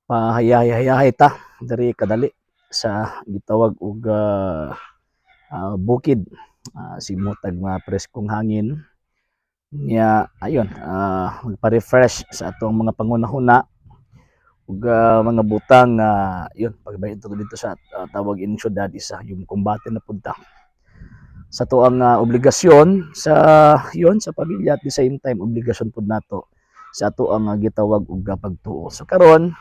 Pahayahay-hayahay ta diri kadali sa gitawag og bukid. Simutag mga preskong hangin. Nya ayon, magpa-refresh sa atong mga panghuna-huna ug mga butang nga yun pagbayad dito sa tawag ining syudad isa yung kumbate na pud ta sa atoang obligasyon sa yun sa pamilya, at the same time obligasyon pud nato sa atoang gitawag og pagtuo. So karon,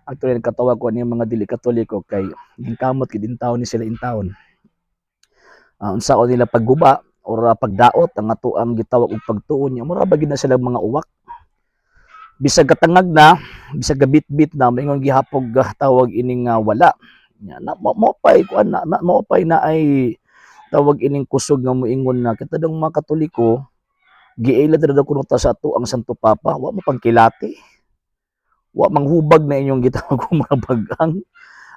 actually nagkatawag ko ani mga dili Katoliko kay kamot gid taon ni sila in taon. Unsaon nila pagguba or pagdaot ang atoang gitawag og pagtuo niya, mura ba gid na sila mga uwak. Bisag katangag na, bisag gabitbit na, maingon gihapog tawag ining wala. Nya na mo, mo pay kuan na, na mo pay na ay tawag ining kusog nga moingon na kita dong mga Katoliko giila dira daw kuno ta sa ato ang Santo Papa, wa mo pangkilati. Wa manghubag na inyong gitawag og mga bagang.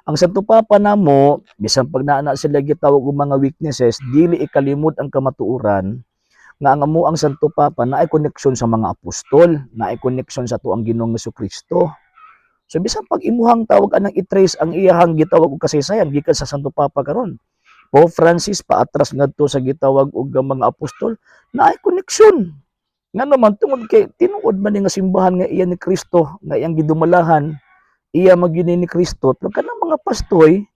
Ang Santo Papa namo, bisan pag naa na sila gitawag og mga weaknesses, dili ikalimod ang kamatuoran nga ang amo ang Santo Papa naay koneksyon sa mga apostol, naay koneksyon sa atoang Ginoong Kristo. So bisan pag imuhang tawag anang i-trace ang iyahang gitawag og kasaysayan gikan sa Santo Papa karon, Pope Francis paatras ngadto sa gitawag og mga apostol, naay koneksyon. Ngano man, tungod kay tinuod man ni nga simbahan nga iya ni Kristo, nga iyang gidumalahan, iya magyud ni Kristo. Pero kanang mga pastoy,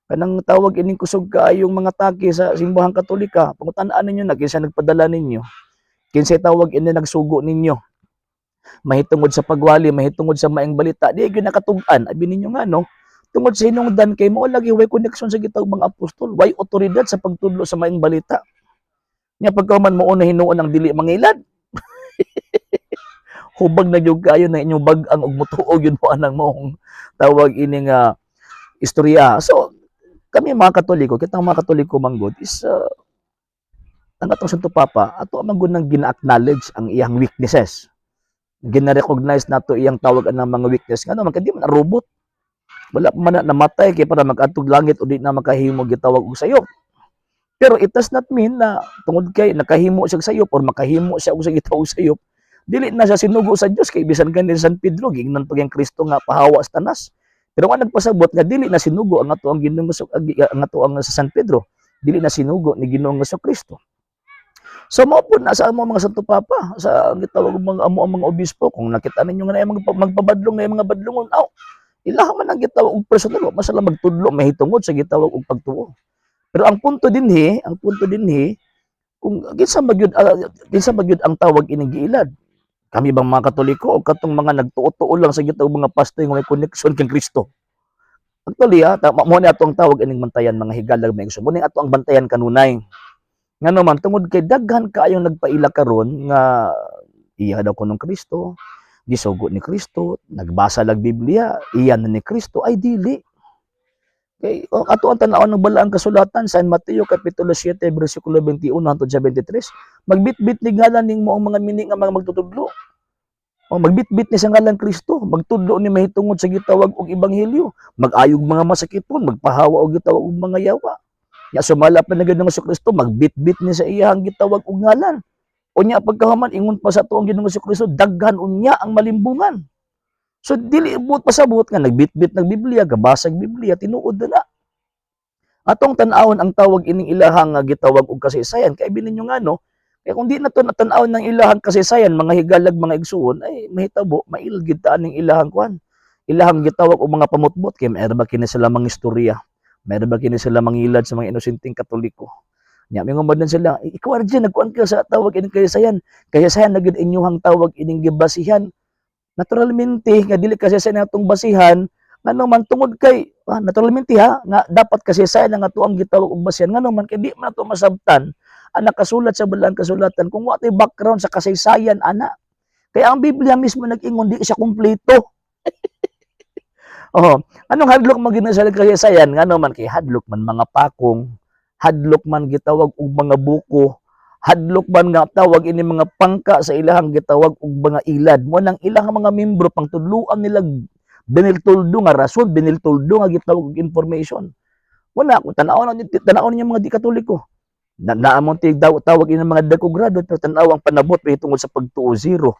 kanang tawag ining kusog kaayong mga taki sa simbahang Katolika, pangutan-an ninyo na kinsa nagpadala ninyo. Kinsay tawag ini nagsugo ninyo. Mahitungod sa pagwali, mahitungod sa maayong balita, di gyud nakatug-an. Abi ninyo nga no, tungod sa hinungdan kay mao lagi way koneksyon sa gitawag mga apostol, way otoridad sa pagtudlo sa maayong balita. Nya pagka man mao na hinuon ang dili mangilad. Hubag na gyud kayo na inyong bag-ang ug mutuo gyud mo anang maong tawag ini nga istorya. So kami mga Katoliko, kitang mga Katoliko manggod is ang atong Santo Papa, ato man gud nang gina-acknowledge ang iyang weaknesses. Gina-recognize nato iyang tawag anang mga weakness ngano man kay di man na robot. Wala pa man na namatay kay para mag-adtog langit o di na makahimo gitawag og sayop. Pero it does not mean na tungod kay nakahimo siya og sayop or makahimo siya og sa gitawag og sayop, dili na siya sinugo sa Dios, kay bisan gani San Pedro giingnan pag ang Kristo nga pahawa sa tanas. Pero ang nagpasabot nga dili na sinugo ang ato ang Ginoong ang ato ang sa San Pedro, dili na sinugo ni Ginoong Kristo. So mao pud na sa amo mga Santo Papa, sa gitawag og mga amo ang mga obispo, kung nakita ninyo nga na mga magpabadlong na mga badlongon, aw, ilaha man ang gitawag og personal, wa man sila magtudlo mahitungod sa gitawag og pagtuo. Pero ang punto dinhi, kung kinsa magyud ang tawag ining giilad? Kami bang mga Katoliko o katong mga nagtuo-tuo lang sa gitawag mga pastor nga may connection kang Kristo? Actually, mo ni ato ang tawag ining bantayan, mga higalag may gusto. Mo ni ato ang bantayan kanunay. Ngano man, tungod kay daghan kaayong nagpaila karon nga iya daw kunong Kristo, gisugo ni Kristo, nagbasa lag Biblia, iya na ni Kristo, ay dili. Kay oh, ato ang tan-awon ng balaang kasulatan, San Mateo kapitulo 7 bersikulo 21 hangtod sa 23, magbitbit ni ngalan nimo ang mga mini nga mga magtutudlo. O magbitbit ni sa ngalan Kristo, magtudlo ni mahitungod sa gitawag og ebanghelyo, mag-ayog mga masakiton, magpahawa og gitawag og mga yawa. Nya sumala pa na gyud ng Kristo, magbitbit ni sa iyang gitawag og ngalan. Unya pagkahuman ingon pa sa atoang Ginoong Kristo, daghan unya ang malimbungan. So dili buot pasabot nga nagbitbit ng Biblia, gabasag Biblia, tinuod na na. Atong tan-awon ang tawag ining ilahang nga gitawag og kasaysayan kay bilin ninyo nga no, kay kung di na to natan-awon ng ilahang kasaysayan, mga higalag, mga igsuon, ay mahitabo mailad gid ta aning ilahang kuan. Ilahang gitawag og mga pamutbot kay mayroon ba kini sila mga istorya? Mayroon ba kini sila mangilad sa mga inosenteng Katoliko? Nya mingon man din sila, ikaw Arjen, nagkuan ka sa tawag ining kasaysayan. Kasaysayan na gyud inyuhang tawag ining gibasihan. Naturalmente nga dili kasaysayan atong basihan, ngano man tungod kay naturalmente ha nga dapat kasaysayan ang ato ang gitawag og basihan, ngano man kay di man ato masabtan ang nakasulat sa balaang kasulatan kung wa tay background sa kasaysayan ana. Kaya ang Biblia mismo nag-ingon di siya kumpleto. Oh, anong hadlok man gid sa kasaysayan? Ngano man kay hadlok man mga pakong, hadlok man gitawag og mga buko, hadlok man nga tawag ini mga pangka sa ilahang gitawag og mga ilad. Mo nang ilang mga membro pang tudloan nila biniltuldo nga rason, biniltuldo nga gitawag og information. Wala kung tan-awon tan-awon niyo mga di Katoliko. Na naamon tig tawag ini mga dagko grado, pero tan-aw ang panabot tungod sa pagtuo, zero.